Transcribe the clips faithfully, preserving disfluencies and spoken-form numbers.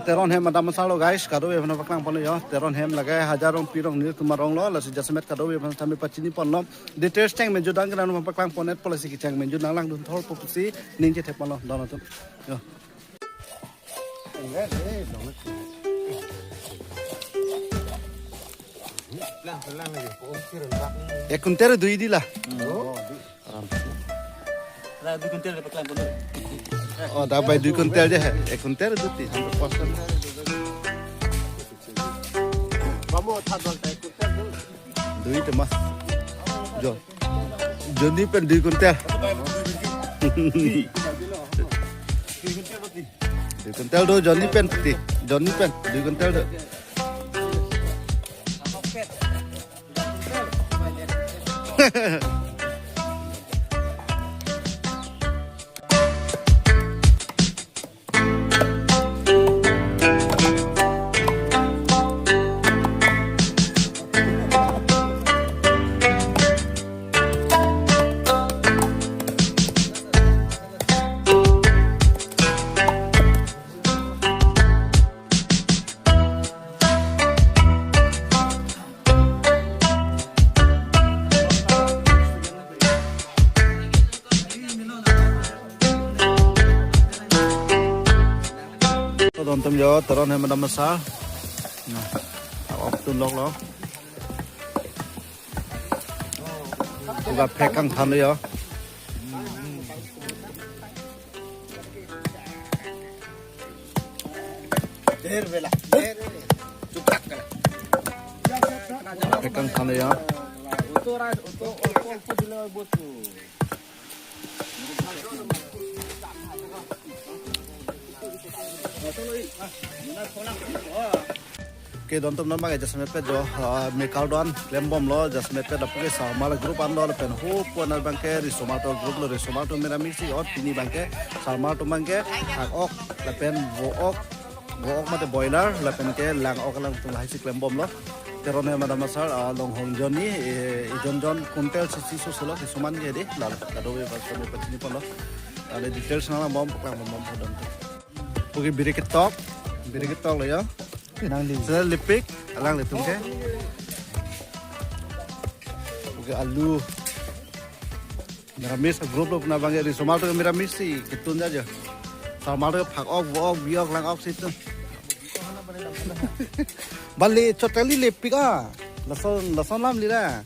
Teron hem Adam Asar lo guys, kadokave aphan paklang ponlo yo. Teron hem lake Hajar Rongpi arong, Nirtum arong lo, lasi jasemet kadokave aphan tame pachini ponlo. Details chengmen jutang ke nang paklang pon-et po, lasi kecheng men jutang, langdun thor po pusi ning chethe ponlo don atum. Yo. Ek kuntel dui di la. Lah, dui kuntel paklang ponlo. Oh, dak bai dui kuntel je he. Ek kuntel dui ti, hampir pas kan. Dui temas. Jo. Jonni pen dui kuntel. Dui kuntel do, Jonni pen ti. Jonni pen dui kuntel do. Don atum yo, Teron hem Adam Asar. Nah, ok tun lok lo. Puga phek kangthan lo yo. Phek kangthan lo yo. Ke don atum, non abang ke jasemet pet jo, ah, mekar do-an klem bomlo, jasemet pet lapu ke Sarmar group an do lapen ho pu aner abang ke Risomar atum group lo, Risomar atum mera mixi ot pini abang ke Sarmar atum abang ke phak ok lapen vo ok, vo ok mate boiler lapen ke lang ok alangtum lahai si klem bomlo. Teron hem Adam Asar, ah, Longhong Jonni, eh, ijon jon kuntel sisi so solo kisuman ke di, la kadokave aphan pachini ponlo. Ale details nanglang bom, paklang bom bom don atum. Puke biri ketok, biri ketok lo yo. Nangli. Sila lipik, alanglitum ke. Puke alu. Meramis group lo puna abang ke Risomar atum meramis si ketun ja jo. Sarmar atum phak ok, vo ok, bi ok, lang ok si tun. Bali chotali lipik a. Lason, lason lam lira.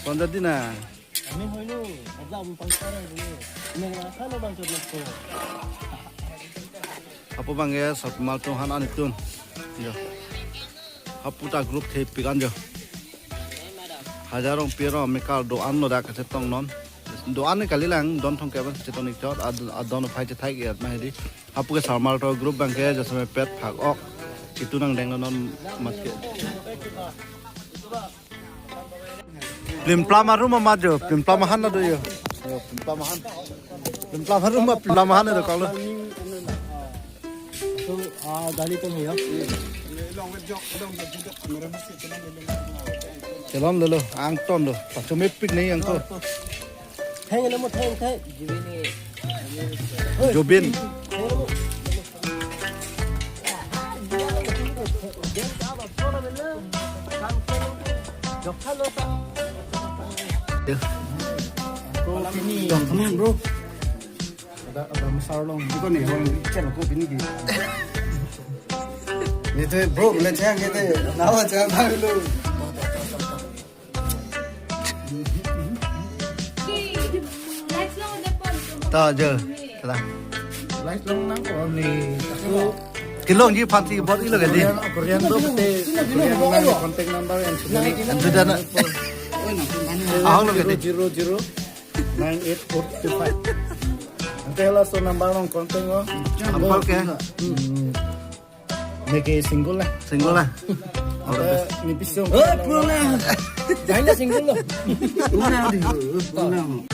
Sonja dina. Ani hoino, ajam pangkar hoino. Nang rasa lo bang chot lo. Hapu abang ke Sarmar atum aphan an itun. Jo. Hapu ta group thepik an jo. Hajar Rongpi arong mekar do-an lo dak kachetong non. Do-an ni kalilang, don thong ke abang chetong ik chot, ad-, adon aphai chethai ke at ma hedi. Hapu ke Sarmar atum group abang ke jasemet pet phak ok. Itu nangdeng lo non mat ke. Plimplam arum ma jo, plimplam ahan na do yo. Yo, plimplam ahan. Plimplam arum ma, plimplam ahan do kalau. So, ah, gali to ya. Chelom lelo, angton do. Pacho mepik nahi angton. Theng le mo, theng, theng. Jubin. Come on, bro. Ada, ada besar long. Iko nih, long cel ko pini ki. Ito, bro, le cel gitu. Nawa cel dulu. Ta jo, ta. Light long nangkok ni. Aku kelongji aphan si bot ilo ke di. Korean, Korean do te. Korean nang contact number and sumuni. Antu dana. Ahok lo ke di. Zero zero nine eight four two five. Ante laso number long contact lo. Ampal ke? Hmm. Neke single lah. Single lah. All the best. Ni pisong. Eh, pulang lah. Jangan single lo. Pulang di. Pulang.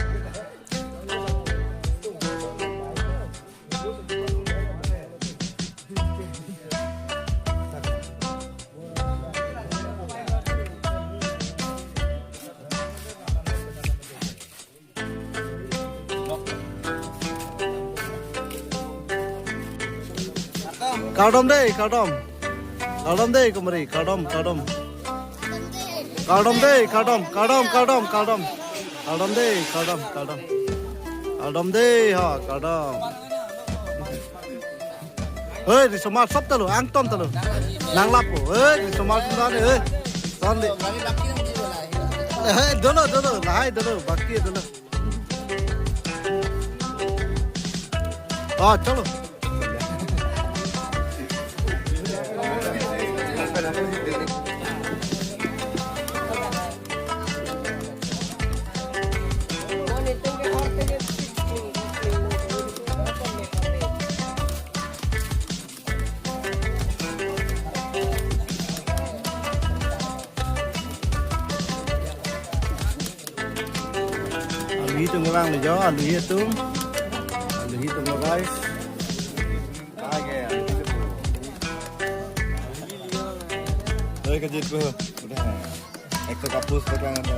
Kardom dei, kardom. Kardom dei, kumari, kardom, kardom. Kardom dei, kardom, kardom, kardom, kardom. Kardom dei, kardom, kardom. Kardom dei, ha, kardom. Hei, risomar sop ta lo, angton ta lo. Nang lapu, hei, risomar sop ta lo, hei. Ton dei. Hei, dolo, dolo, lahai dolo, baki dolo. Oh, chalo. Aluhi atum vanglo jo, aluhi atum. Aluhi atum lo, guys. Hei, kajit ko. Udah. Ek to kapus pegang na.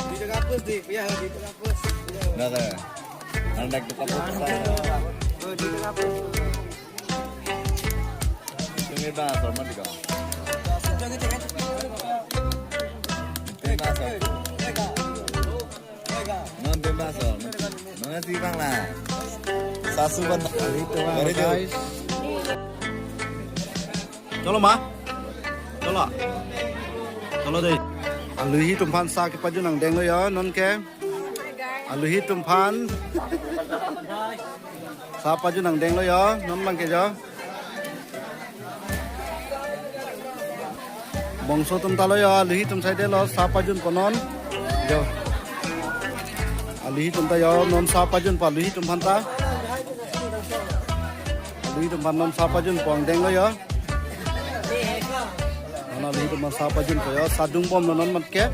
Dito kapus di, kuya, dito kapus. Nada. Ang nagtukapos sa. Oh, dito kapus. Yung iba, sama di ka. Yung iba, sa. Non din ba, so? Mga sibang na. Sasu ban. Ito, Very good. Guys. Chalo ma. Chalo. Chalo dei. Aluhi atum aphan sa kepajun angdeng lo jo, non ke. Aluhi atum aphan sa pajun angdeng lo jo, non abang ke jo. Bongso atum ta lo jo, aluhi atum side lo, sa pajunpo non. Jo. Aluhi atum ta jo, non sa pajunpo aluhi atum aphan ta. Aluhi atum aphan non sa pajunpo angdeng lo jo. Non aluhi atum aphan sa pajunpo jo, sa dungbomlo non mat ke.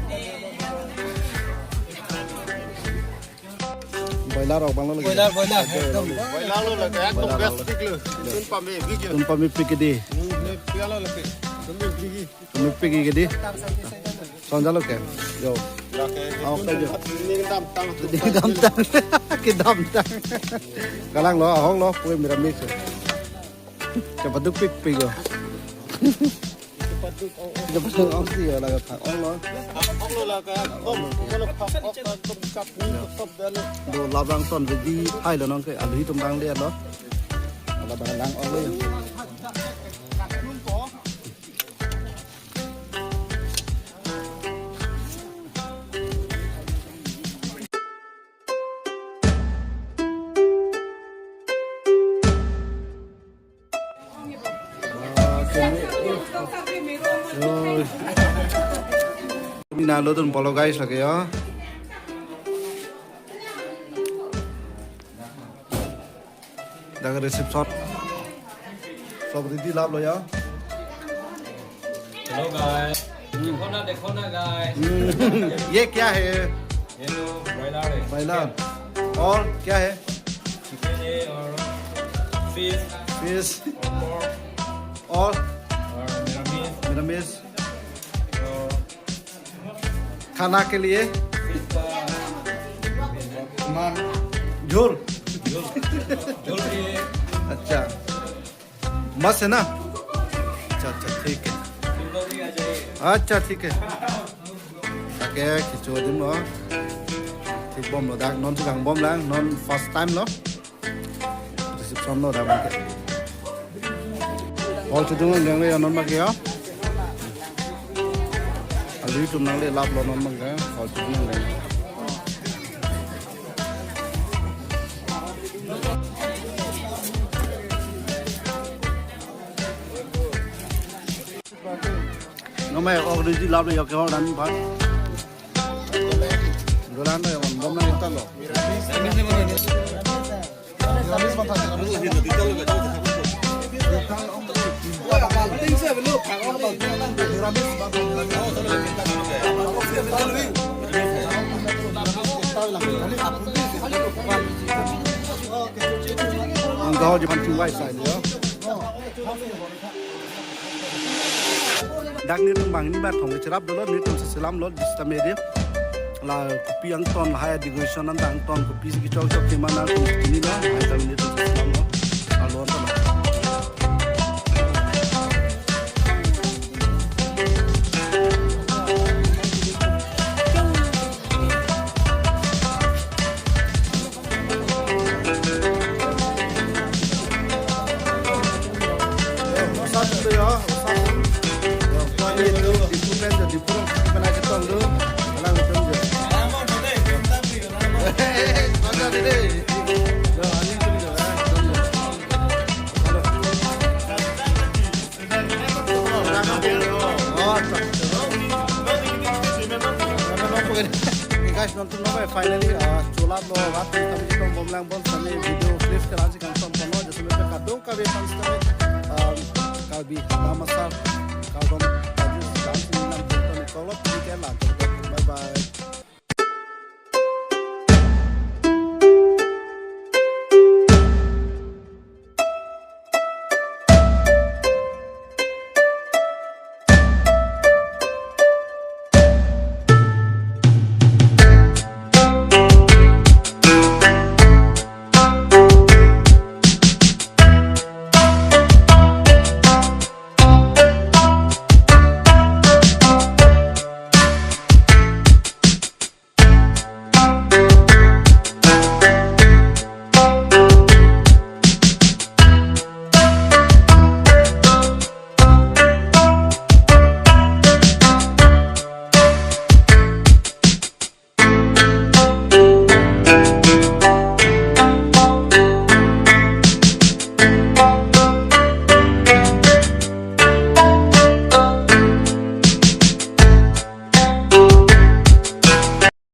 Boiler ok abang lo lagi. Boiler, boiler, ekdom. Boiler lo lagi, ekdom Boiler best lo. Pik lo. Tun pame, big lo. Tun pame pik di. Hmm, ne piala lagi. Tun pame pik. Tun pame pik di. Son jalo ke. Jo. Lagi, ah, okay, jo. Ini dam tang. Ini dam tang. Kedam tang. Kalang lo, ahong lo, kue mira mix. Cepat duk pik pik lo. Cepat duk, oh, oh. Cepat duk, oh, sih ya, lagi tak. Oh, lo. Oh, lo, lagi. Oh, oh, lo, pap, oh, pap, pap, pap, pap, pap, pap. Do labang son ready, hai lo non ke, aluhi atum abang le lo. Labang lang, oh, lo. Mina lo dunpo lo guys lagi ya. Dak reception. Sob ready lap lo ya. Hello guys. Hmm. Dekho na, dekho na guys. Hmm. ये क्या है? ये तो broiler है. Broiler. और क्या है? Chicken है और fish. Fish. और pork. और? और mera meat. Mera meat. और खाना के लिए? Fish का. झोल. झोल. झोल भी है. अच्छा. मस्त है ना? अच्छा, अच्छा, ठीक है. Simple भी आ जाए. अच्छा, ठीक है. Okay, kecho adim lo. Thik bomlo dak, non si gang bom lang, non first time lo. Reception lo dak abang ke. Hall chedun angdeng lo ya non abang ke ya. Aluhi atum nangle lap lo non abang ke. Hall chedun angdeng. Nomai ok ready lap lo ya ke hall dan ba. Dolan lo ya, bom na kita lo. Ang gaho di panchung wai sai lo. Dak netum bang ni ba thong cherap dolo, netum selam lo, disturb media. La kopi angton, lahai decoration anta angton, kopisi kechokchok kemang nangtum chinilo, lahai ta nelitum chelang lo. Alon ta lo. Guys, nonton lo, finally, ah, cholap lo, rat kami chetong bomlang bon, sami video clips kelang si kangton kono, jadi sampai kadung kami fans kami, um, kami nama sar, kardom, kami dance ni nam tonton kolop, ini kan lah, bye bye.